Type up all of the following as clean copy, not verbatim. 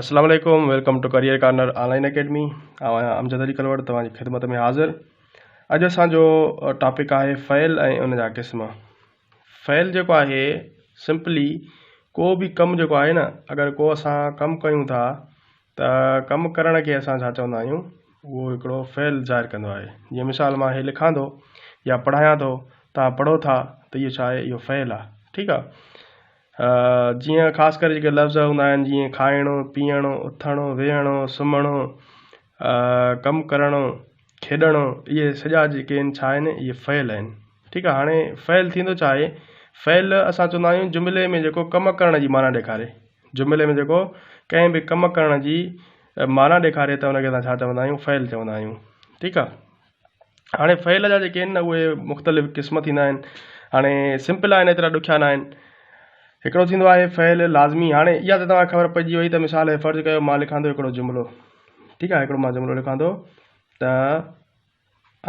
السلام عليڪم welcome to career corner online academy آئون آهيان امجد علي ڪلوڙ توهان جي خدمت ۾ حاضر اڄ اسان جو ٽاپڪ آهي فعل ۽ ان جا قسم فعل جيڪو آهي سمپلي ڪو به ڪم جيڪو آهي نه اگر ڪو اسان ڪم ڪيون ٿا ته ڪم ڪرڻ کي اسان ڇا چوندا آهيون اهو هڪڙو فعل ظاهر ڪندو آهي جيئن مثال مان هي لکان ٿو يا پڙهايان ٿو توهان پڙهو ٿا ته اهو ڇا آهي اهو فعل آهي ٺيڪ آهي جيئن خاص ڪري جيڪي لفظ هوندا آهن جيئن کائڻ، پيئڻ، اٿڻ، ويهڻ، سمهڻ، ڪم ڪرڻ، کيڏڻ اهي سڄا جيڪي آهن ڇا آهن اهي فعل آهن ٺيڪ آهي هاڻي فعل ٿيندو ڇا آهي فعل اسان چوندا آهيون جملي ۾ جيڪو ڪم ڪرڻ جي معنيٰ ڏيکاري جملي ۾ جيڪو ڪنهن به ڪم ڪرڻ جي معنيٰ ڏيکاري ته ان کي اسان ڇا چوندا آهيون فعل چوندا آهيون ٺيڪ آهي هاڻي فعل جا جيڪي آهن نه اهي مختلف قسم ٿيندا آهن هاڻي سمپل آهن ايترا ڏکيا نه آهن هڪڙو ٿيندو آهي فعل لازمي هاڻي اها ته توهان کي خبر پئجي وئي ته مثال فرض ڪيو مان لکان ٿو هڪڙو جملو ٺيڪ آهي هڪڙو مان جملو لکان ٿو ته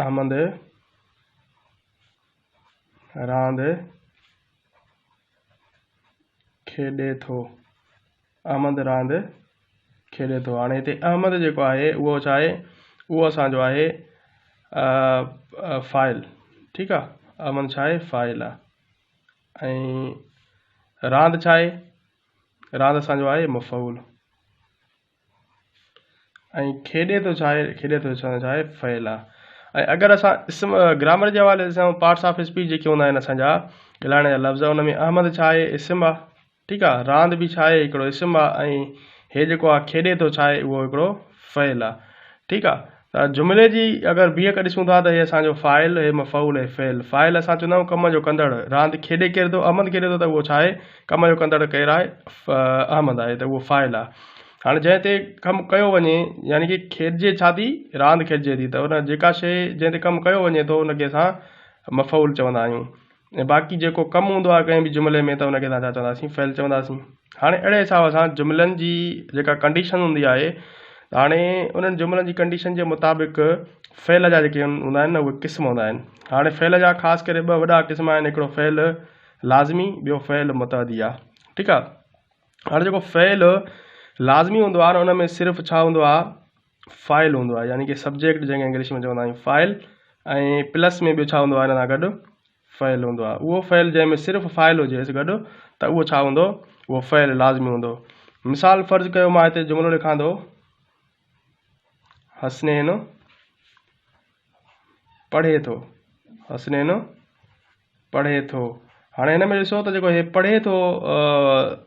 احمد راند کيڏي ٿو احمد راند کيڏي ٿو. هاڻي هتي احمد جيڪو آهي اهو ڇا آهي؟ اهو اسان جو آهي فاعل ٺيڪ آ احمد ڇا آهي فاعل آ ۽ راند ڇا آهي راند اسان جو آهي مفعول ۽ کيڏي ٿو ڇا آهي کيڏي ٿو ڇا آهي فعل آ ۽ اگر اسان اسم گرامر جي حوالي سان پارٽس آف اسپيچ جيڪي هوندا آهن اسان جا ڳالهائڻ جا لفظ ان ۾ احمد ڇا آهي اسم آ ٺيڪ آ راند به ڇا آهي هڪڙو اسم آ ۽ هي جيڪو آ کيڏي ٿو ڇا آهي اهو هڪڙو فعل آ ٺيڪ آ ته جملي جي اگر بيهڪ ڏسون ٿا ته هي اسان جو فاعل هي مفعول هي فعل فاعل اسان چوندا آهيون ڪم جو ڪندڙ راند کيڏي ڪير ٿو احمد کيڏي ٿو ته اهو ڇا آهي ڪم جو ڪندڙ ڪير آهي احمد آهي ته اهو فاعل آ هاڻي جنهن تي ڪم ڪيو وڃي يعني ڪي کيڏجي ڇا ٿي راند کيڏجي ٿي ته ان جيڪا شيء جنهن تي ڪم ڪيو وڃي ٿو ان کي اسان مفعول چوندا آهيون ۽ باقي جيڪو ڪم هوندو آهي ڪنهن به جملي ۾ ته ان کي اسان ڇا چونداسين فعل چونداسين هاڻي اهڙي حساب سان جملن جي جيڪا ڪنڊيشن هوندي آهي ته هاڻي انهن جملن جي ڪنڊيشن جي مطابق فعل جا جيڪي هوندا آهن نه اهي قسم هوندا آهن هاڻي فعل جا خاص ڪري ٻه وڏا قسم آهن هڪڙو فعل لازمي ٻيو فعل متعدي آهي ٺيڪ آهي هاڻي جيڪو فعل لازمي هوندو آهي ان ۾ صرف ڇا هوندو آهي فاعل هوندو آهي يعني ڪي سبجيڪٽ جنهن کي انگلش ۾ چوندا آهيون فاعل ۽ پلس ۾ ٻيو ڇا هوندو آهي ان سان گڏ فعل هوندو آهي اهو فعل جنهن ۾ صرف فاعل هجيس گڏ ته اهو ڇا هوندو اهو فعل لازمي هوندو مثال فرض ڪيو مان هتي جملو لکان ٿو حسنين پڙهي ٿو حسنين پڙهي ٿو هاڻي هن ۾ ڏسو ته جيڪو هي پڙهي ٿو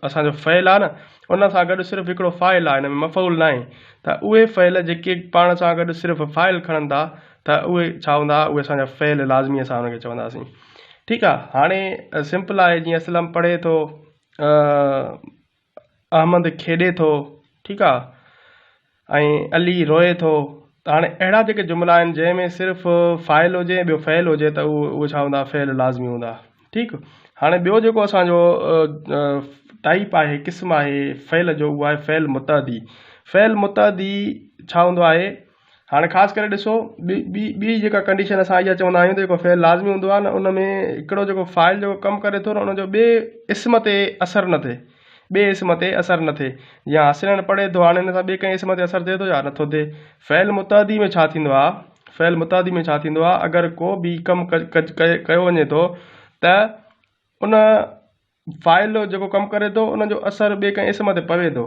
اسان جو فعل آهي نه ان سان گڏ صرف هڪڙو فاعل آهي هن ۾ مفعول ناهي ته اهي فعل جيڪي پاڻ سان گڏ صرف فاعل کڻن ٿا ته اهي ڇا هوندا اهي اسان جا فعل لازمي اسان انهن کي چونداسين ٺيڪ آهي هاڻي سمپل آهي جيئن اسلم پڙهي ٿو احمد کيڏي ٿو ٺيڪ آ ۽ علي روئي ٿو ته هاڻي اهڙا جيڪي جملا آهن جنهن ۾ صرف فاعل هجي ٻيو فعل هجي ته اهو اهي ڇا هوندا فعل لازمي هوندا ٺيڪ هاڻي ٻيو جيڪو اسان جو ٽائپ آهي قسم آهي فعل جو اهو آهي فعل متعدي فعل متعدي ڇا هوندو آهي هاڻي خاص ڪري ڏسو ٻي ٻي ٻي جيڪا ڪنڊيشن اسان اها چوندا آهيون ته جيڪو فعل لازمي هوندو آهي نه ان ۾ هڪڙو جيڪو فاعل جيڪو ڪم ڪري ٿو نه ان جو ٻئي اسم تي اثر نه ٿئي ٻئي اسم تي اثر نه ٿئي يا حسنين پڙهي ٿو هاڻي ان سان ٻئي ڪنهن اسم تي اثر ٿئي ٿو يا نٿو ٿئي فعل متعدي ۾ ڇا ٿيندو آهي فعل متعدي ۾ ڇا ٿيندو آهي اگر ڪو به ڪم ڪيو وڃي ٿو ته ان فاعل جيڪو ڪم ڪري ٿو ان جو اثر ٻئي ڪنهن اسم تي پوي ٿو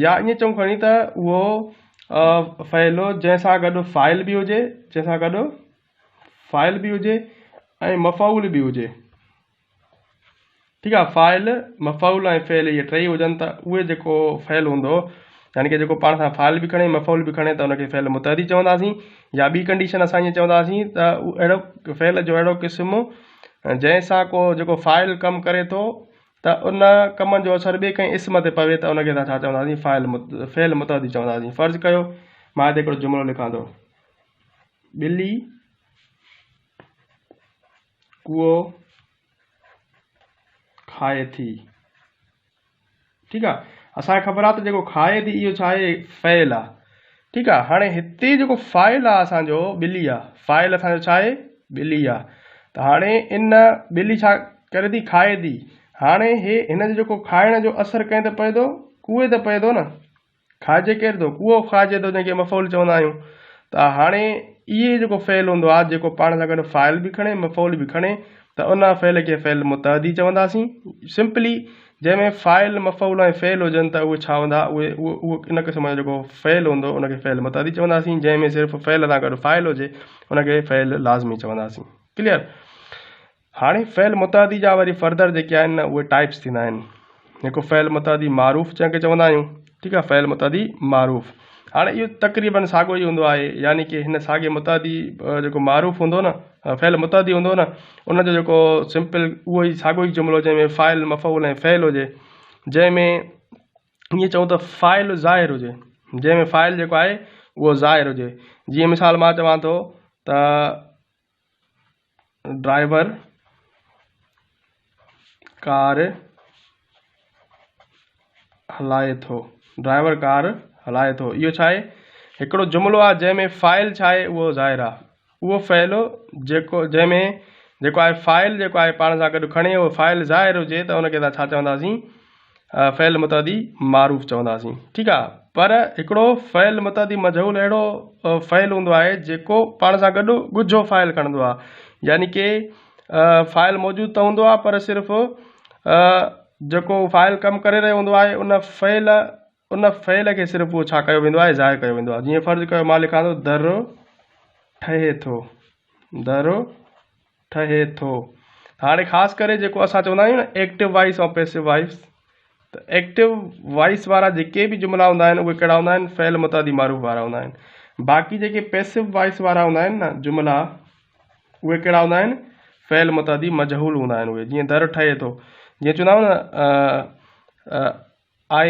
يا ائين چئون کڻي ته اهو فعل جنهن سان گڏ فاعل به هجي جنهن سان گڏ فاعل به هجي ۽ مفعول به هجي ٺيڪ آهي فاعل مفعول ۽ فعل اهي ٽئي هجن ته اهي جيڪو فعل هوندو يعني ڪي جيڪو پاڻ سان فاعل به کڻي مفعول به کڻي ته ان کي فعل متعدي چونداسين يا ٻي ڪنڊيشن اسان ائين چونداسين ته اهڙو فعل جو اهڙو قسم جنهن سان ڪو جيڪو فاعل ڪم ڪري ٿو ته ان ڪم جو اثر ٻئي ڪنهن اسم تي پوي ته ان کي اسان ڇا چونداسين فاعل فعل متعدي چونداسين فرض ڪيو مان هتي هڪڙو جملو لکان ٿو ٻلي ڪوئو کائي ٿي ٺيڪ آ اسان کي خبر آ ته جيڪو کائي ٿي اهو ڇا آهي فعل آ ٺيڪ آ هاڻي هتي جيڪو فاعل آ اسان جو ٻلي آ فاعل اسان جو ڇا آهي ٻلي آ ته هاڻي ان ٻلي ڇا ڪري ٿي کائي ٿي هاڻي هي هن جو جيڪو کائڻ جو اثر ڪنهن تي پئي ٿو ڪوئي تي پئي ٿو نه. کائجي ڪير ٿو؟ اهو کائجي ٿو جنهن کي مفعول چوندا آهيون. ته هاڻي اهي جيڪو فعل هوندو آهي جيڪو پاڻ سان گڏ فاعل به کڻي مفعول به کڻي ته ان فعل کي فعل متعدي چونداسين. سمپلي جنهن ۾ فاعل، مفعول ۽ فعل هجن ته اهي ڇا هوندا؟ اهي اهو ان قسم جو جيڪو فعل هوندو ان کي فعل متعدي چونداسين. جنهن ۾ صرف فعل سان گڏ فاعل هجي ان کي فعل لازمي چونداسين. ڪليئر؟ هاڻي فعل متعدي جا وري فردر جيڪي آهن نه اهي ٽائپس ٿيندا آهن. هڪ فعل متعدي معروف جنهن کي چوندا آهيون، ٺيڪ آهي، فعل متعدي معروف. هاڻي اهو تقريبن ساڳو ئي هوندو آهي، يعني ڪي هن ساڳي متعدي جيڪو معروف هوندو نه، فعل متعدي هوندو نه، ان جو جيڪو سمپل اهو ئي ساڳو ئي جملو جنهن ۾ فاعل، مفعول ۽ فعل هجي، جنهن ۾ ائين چئون ته فاعل ظاهر هجي، جنهن ۾ فاعل جيڪو آهي اهو ظاهر هجي. جيئن مثال مان چوان ٿو ته ڊرائيور ڪار هلائي ٿو. ڊرائيور ڪار هلائي ٿو. اهو ڇا آهي؟ هڪڙو جملو آهي جنهن ۾ فاعل ڇا آهي اهو ظاهر آهي. اهو فعل جيڪو جنهن ۾ جيڪو آهي فاعل جيڪو آهي پاڻ سان گڏ کڻي اهو فاعل ظاهر هجي ته ان کي اسان ڇا چونداسين؟ فعل متعدي معروف چونداسين ٺيڪ آ پر هڪڙو فعل متعدي مجهول اهڙو فعل هوندو آهي جيڪو پاڻ سان گڏ ڳجهو فاعل کڻندو آ يعني ڪي فاعل موجود ته هوندو آ پر صرف جيڪو فاعل ڪم ڪري رهيو هوندو آهي ان فعل ان فعل کي صرف اهو ڇا ڪيو ويندو آهي ظاهر ڪيو ويندو آهي جيئن فرض ڪيو مان لکان ٿو در ٺهي ٿو در ٺهي ٿو. هاڻي خاص ڪري جيڪو اسان چوندا آهيون نه ايڪٽو وائس ۽ پيسو وائس ته ايڪٽو وائس وارا جيڪي به جملا هوندا آهن اهي ڪهڙا هوندا آهن فعل متعدي معروف وارا هوندا آهن باقي جيڪي پيسو وائس وارا هوندا آهن نه جملا اهي ڪهڙا هوندا آهن فعل متعدي مجهول هوندا آهن اهي جيئن در ٺهي ٿو جيئن چوندا آهيون نه آء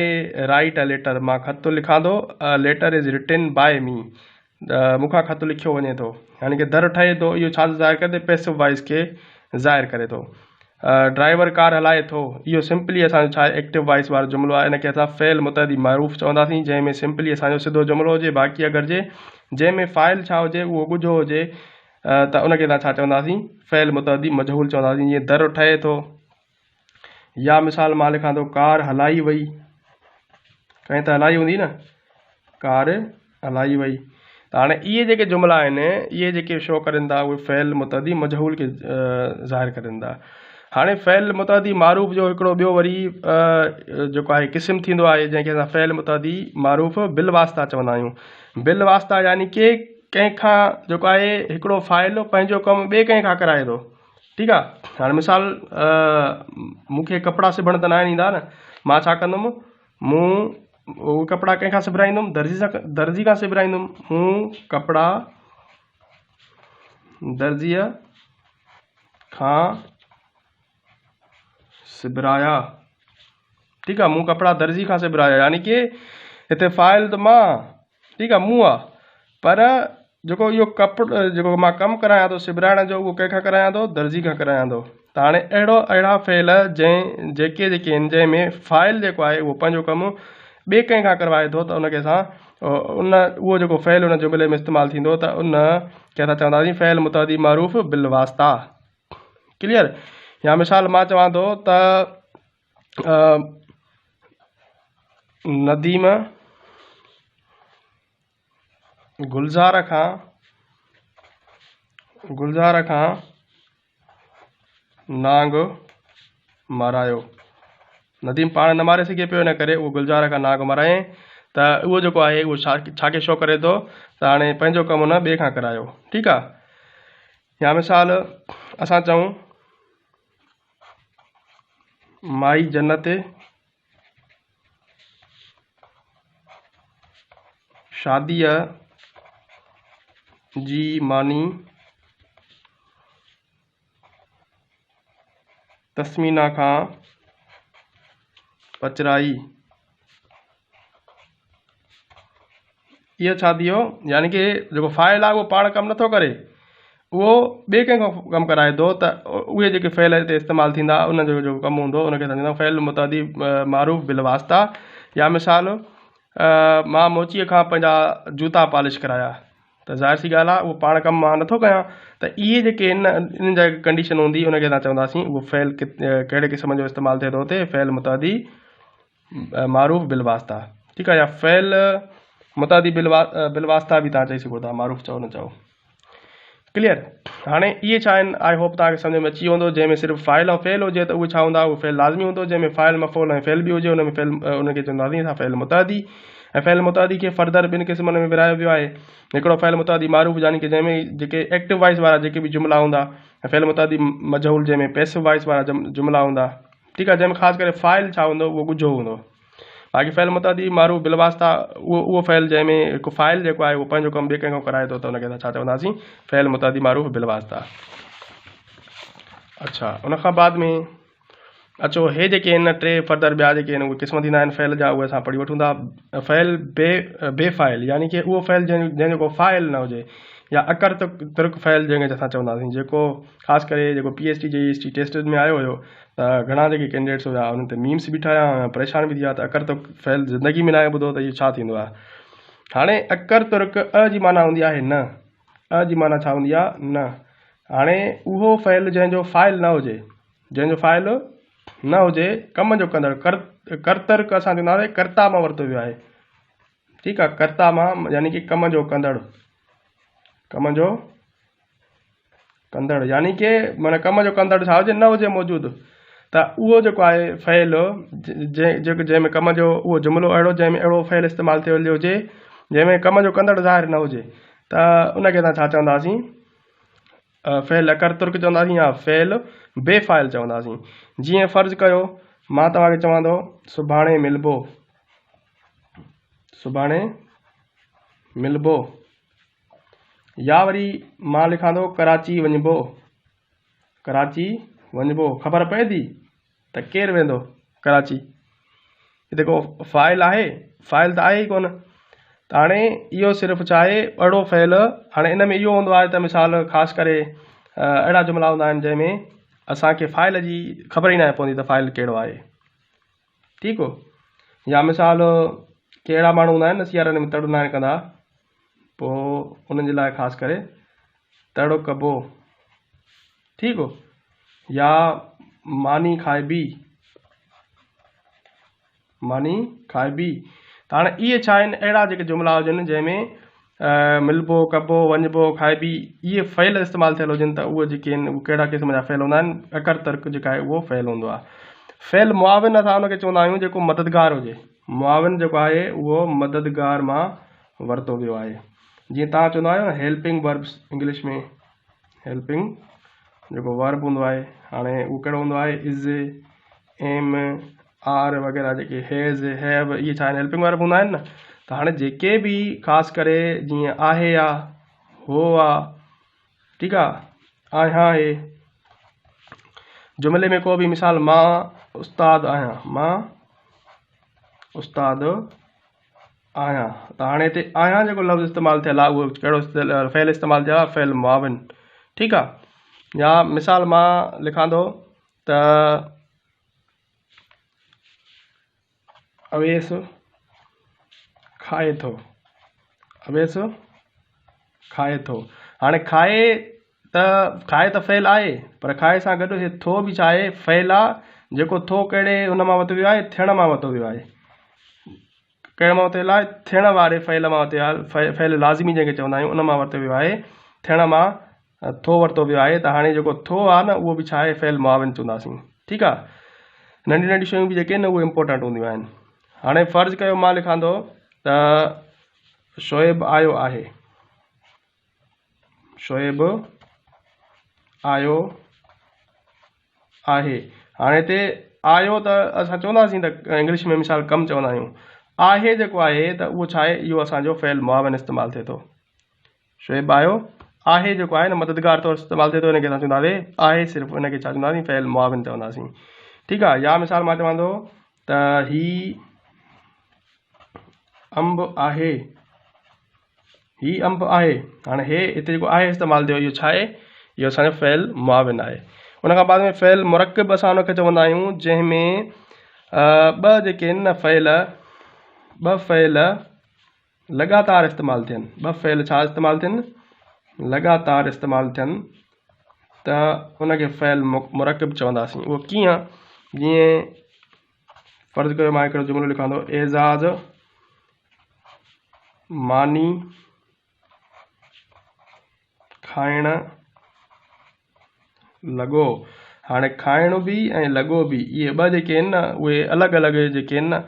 رائيٽ ا ليٽر، مان خط لکان ٿو، a letter is written by me, مون کان خط لکيو وڃي ٿو. يعني ڪه در ٺهي ٿو، اهو ڇا ظاهر ڪري ٿو؟ پيسو وائس کي ظاهر ڪري ٿو. ڊرائيور ڪار هلائي ٿو، اهو سمپلي اسان جو ڇا آهي؟ ايڪٽو وائس وارو جملو آهي، ان کي اسان فعل متعدي معروف چونداسين، جنهن ۾ سمپلي اسان جو سڌو جملو هجي، باقي اگر جي جنهن ۾ فاعل ڇا هجي، اهو ڳجهو هجي ته ان کي اسان ڇا چونداسين؟ فعل متعدي مجهول چونداسين، جيئن در ٺهي ٿو. يا مثال مان لکان ٿو ڪار هلائي وئي ڪنهن ته هلائي هوندي نه ڪار هلائي وئي ته هاڻي اهي جيڪي جملا آهن اهي جيڪي شو ڪرن ٿا اهي فعل متعدي مجهول کي ظاهر ڪرن ٿا هاڻي فعل متعدي معروف جو هڪڙو ٻيو وري جيڪو آهي قسم ٿيندو آهي جنهن کي اسان فعل متعدي معروف بالواسطه چوندا آهيون بالواسطه يعني ڪي ڪنهن کان جيڪو آهي هڪڙو فاعل پنهنجو ڪم ٻئي ڪنهن کان ڪرائي ٿو ٺيڪ آ هاڻي مثال مون کي ڪپڙا سبڻ ته ناهن ايندا نه مان ڇا ڪندم مون اهي ڪپڙا ڪنهن کان سبرائيندم درزي سان درزي کان سبرائيندم مون ڪپڙا درزيء کان سبرايا ٺيڪ آ مون ڪپڙا درزي کان سبرايا يعني ڪي هتي فاعل ته مان ٺيڪ آ مون آ پر جيڪو اهو ڪپڙو جيڪو مان ڪم ڪرايان ٿو سبرائڻ جو اهو ڪنهن کان ڪرايان ٿو درزي کان ڪرايان ٿو ته هاڻي اهڙو اهڙا فعل جنهن جيڪي جيڪي آهن جنهن ۾ فاعل جيڪو آهي اهو پنهنجو ڪم ٻئي ڪنهن کان ڪروائي ٿو ته ان کي اسان ان اهو جيڪو فعل ان جملي ۾ استعمال ٿيندو ته ان کي اسان چونداسين فعل متعدي معروف بالواسطه ڪليئر يا مثال مان چوان ٿو ته نديم گلزار کان گلزار کان نانگ مارايو. نديم پاڻ نه ماري سگهي پيو ان ڪري اهو گلزار کان نانگ مارايائين ته اهو جيڪو آهي اهو ڇا ڇا کي شو ڪري ٿو ته هاڻي پنهنجو ڪم هن ٻئي کان ڪرايو ٺيڪ آ يا مثال اسان چئون مائي جنت شاديء جي ماني تسمينا کان پچرائي. اهو ڇا ٿي ويو يعني ڪي جيڪو فاعل آهي اهو پاڻ ڪم نٿو ڪري اهو ٻئي ڪنهن کان ڪم ڪرائي ٿو ته اهي جيڪي فعل هتي استعمال ٿيندا ان جو جيڪو ڪم هوندو ان کي اسان چوندا آهيون فعل متعدي معروف بالواسطه يا مثال مان موچيء کان پنهنجا جوتا پالش ڪرايا ته ظاهر سي ڳالهه آهي اهو پاڻ ڪم مان نٿو ڪيان ته اهي جيڪي آهن انهن جا ڪنڊيشن هوندي ان کي اسان چونداسين اهو فعل ڪهڙي قسم جو استعمال ٿئي ٿو اتي فعل متعدي معروف بالواسطه. ٺيڪ آهي يا فعل متعدي بالواسطه به توهان چئي سگهو ٿا معروف چئو نه چئو ڪليئر هاڻي اهي ڇا آهن I hope توهان کي سمجھ ۾ اچي ويندو جنهن ۾ صرف فاعل ۽ فعل هجي ته اهي ڇا هوندا اهو فعل لازمي هوندو جنهن ۾ فاعل مفعول ۽ فعل به هجي ان ۾ فعل ان کي چونداسين اسان فعل متعدي ۽ فعل متعدي کي فردر ٻن قسمن ۾ ورهايو ويو آهي هڪڙو فعل متعدي معروف يعني ڪي جنهن ۾ جيڪي ايڪٽو وائس وارا جيڪي به جملا هوندا ۽ فعل متعدي مجهول جنهن ۾ پيسو وائس وارا جملا هوندا ٺيڪ آهي جنهن ۾ خاص ڪري فاعل ڇا هوندو اهو ڳجهو هوندو باقي فعل متعدي معروف بالواسطه اهو اهو فعل جنهن ۾ هڪ فاعل جيڪو آهي اهو پنهنجو ڪم ٻئي ڪنهن کان ڪرائي ٿو ته ان کي اسان ڇا چونداسين فعل متعدي معروف بالواسطه. اڇا ان کان بعد ۾ اچو هي جيڪي آهن ٽي فردر ٻيا جيڪي آهن اهي قسم ٿيندا آهن فعل جا اهي اسان پڙهي وٺون ٿا فعل بي بي فاعل يعني ڪي اهو فعل جنهن جنهن جو ڪو فاعل نه هجي يا اڪر ترڪ فعل جنهن کي اسان چونداسين جيڪو خاص ڪري جيڪو P S T J S T test ۾ آيو هيو ته گهڻا جيڪي ڪينڊيڊيٽس هيا انهن تي ميمس به ٺاهيا ۽ پريشان به ٿي ويا ته اڪر ترڪ فعل زندگي ۾ ناهي ٻڌو ته اهو ڇا ٿيندو آهي هاڻي اڪر ترڪ ا جي معنيٰ هوندي آهي نه ا جي معنيٰ ڇا هوندي آهي نه هاڻي اهو فعل جنهن جو فاعل نه هجي جنهن جو فاعل نه هجي ڪم جو ڪندڙ ڪر ڪرترڪ اسان چوندا آهيون ڪرتا مان ورتو ويو آهي ٺيڪ آهي ڪرتا مان يعني ڪي ڪم جو ڪندڙ ڪم جو ڪندڙ يعني ڪي معنيٰ ڪم جو ڪندڙ ڇا هجي نه هجي موجود ته اهو جيڪو آهي فعل جنهن جيڪو جنهن ۾ ڪم جو اهو جملو اهڙو جنهن ۾ اهڙو فعل استعمال ٿيل هجي جنهن ۾ ڪم جو ڪندڙ ظاهر نه هجي ته ان کي اسان ڇا چونداسين فعل اڪر ترڪ چونداسين يا فعل بي فاعل چونداسين جيئن فرض ڪيو مان توهان کي چوان ٿو سڀاڻي ملبو سڀاڻي ملبو يا وري مان لکان ٿو ڪراچي وڃبو ڪراچي وڃبو خبر پئي ٿي ته ڪير ويندو ڪراچي هتي ڪو فاعل آهي فاعل ته آهي ئي ڪونه ته هاڻي اهو صرف ڇا آهي اهڙو فعل هاڻي ان ۾ اهو هوندو آهي ته مثال خاص ڪري اهڙا جملا هوندا آهن جنهن ۾ اسانکي فاعل جي خبر ئي ناهي پوندي ته فاعل ڪهڙو آهي ٺيڪ هو يا مثال ڪي اهڙا ماڻهو هوندا آهن نه سيارن ۾ تڙ ناهن ڪندا پوء انهن جي لاء خاص ڪري تڙ ڪبو ٺيڪ هو يا ماني کائبي ماني کائبي ته هاڻي اهي ڇا آهن اهڙا جيڪي جملا هجن جنهن ۾ ملبو، ڪبو، وڃبو، کائبي، اهي فعل استعمال ٿيل هجن ته اهي جيڪي آهن اهي ڪهڙا قسم جا فعل هوندا آهن اڪر ترڪ جيڪا آهي اهو فعل هوندو آهي. فعل معاون اسان ان کي چوندا آهيون جيڪو مددگار هجي. معاون جيڪو آهي اهو مددگار مان ورتو ويو آهي. جيئن توهان چوندا آهيو نه هيلپنگ وربس انگلش ۾ هيلپنگ جيڪو ورب هوندو آهي هاڻي اهو ڪهڙو هوندو آهي از، ايم، آر وغيره جيڪي هيز، هيو اهي ڇا آهن هيلپنگ ورب هوندا آهن نه ته هاڻي جيڪي به خاص ڪري جيئن آهي آ، هو آ، ٺيڪ آ، آهيان آهي جملي ۾ ڪو به مثال مان استاد آهيان مان استاد آهيان ته هاڻي هتي آهيان جيڪو لفظ استعمال ٿيل آهي اهو ڪهڙو فعل استعمال ٿيل آهي فعل معاون ٺيڪ آ يا مثال مان لکان ٿو ته اويس کائي ٿو اويس کائي ٿو هاڻي کائي ته کائي ته فعل آهي پر کائي سان گڏ هي ٿو به ڇا آهي فعل آ جيڪو ٿو ڪهڙي ان مان ورتو ويو آهي ٿيڻ مان ورتو ويو آهي ڪهڙي مان ورتو ويو آهي ٿيڻ واري فعل مان ورتو ويو آهي فعل لازمي جنهن کي چوندا آهيون ان مان ورتو ويو آهي ٿيڻ مان ٿو ورتو ويو آهي ته هاڻي جيڪو ٿو آهي نه اهو به ڇا آهي فعل معاون چونداسين ٺيڪ آهي ننڍيون ننڍيون شيون به جيڪي آهن اهي امپورٽنٽ هونديون آهن هاڻي فرض ڪيو مان لکان ٿو ته شعيب آيو آهي شعيب آيو آهي هاڻي هتي آيو ته اسان چونداسين ته انگلش ۾ مثال ڪم چوندا آهيون آهي جيڪو آهي ته اهو ڇا آهي اهو اسانجو فعل معاون استعمال ٿئي ٿو شعيب آيو آهي جيڪو آهي نه مددگار طور استعمال ٿئي ٿو ان کي اسان چونداسين آهي صرف ان کي ڇا چونداسين فعل معاون چونداسين ٺيڪ آهي يا مثال مان چوان ٿو ته هي انب آهي هي انب آهي هاڻي هي هتي جيڪو آهي استعمال ٿيو اهو ڇا آهي اهو اسانجو فعل معاون آهي ان کان بعد ۾ فعل مرڪب اسان ان کي چوندا آهيون جنهن ۾ ٻه جيڪي آهن نه فعل ٻه فعل لڳاتار استعمال ٿين. ٻه فعل ڇا استعمال ٿين؟ لڳاتار استعمال ٿين ته ان کي فعل مرڪب چونداسين. اهو ڪيئن؟ جيئن فرض ڪيو مان هڪڙو جملو لکان ٿو اعزاز ماني کائڻ لڳو. هاڻي کائڻ به ۽ لڳو به اهي ٻه جيڪي آهن نه اهي الڳ الڳ جيڪي آهن نه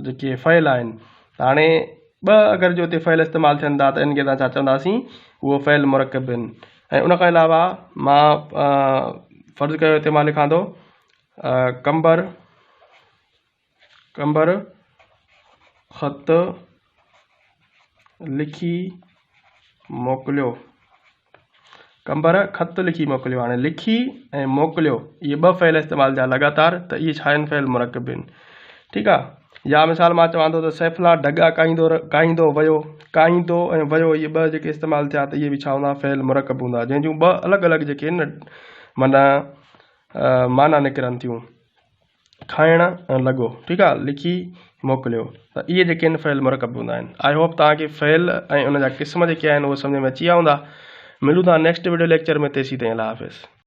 جيڪي فعل آهن ته هاڻي ٻه اگر جو هتي فعل استعمال ٿين ٿا ته ان کي اسان ڇا چونداسين اهو فعل مرڪب آهن ۽ ان کان علاوه مان فرض ڪيو هتي مان لکان ٿو قمبر قمبر خط لکي موڪليو. قمبر خط لکي موڪليو هاڻي لکي ۽ موڪليو اهي ٻه فعل استعمال ٿيا لڳاتار ته اهي ڇا آهن فعل مرڪب آهن ٺيڪ آ يا مثال مان چوان ٿو ته سيف الله ڍڳا ڪاهيندو ڪاهيندو ويو ڪاهيندو ۽ ويو اهي ٻه جيڪي استعمال ٿيا ته اهي به ڇا هوندا فعل مرڪب هوندا جنهن جون ٻه الڳ الڳ جيڪي آهن معنيٰ معنيٰ نڪرن ٿيون کائڻ لڳو ٺيڪ آ لکي موڪليو ته اهي جيڪي آهن فعل مرڪب هوندا آهن I hope توهان کي فعل ۽ ان جا قسم جيڪي آهن اهي سمجهه ۾ اچي ويا هوندا ملون ٿا نيڪسٽ ويڊيو ليڪچر ۾ تيسين تائين الله حافظ.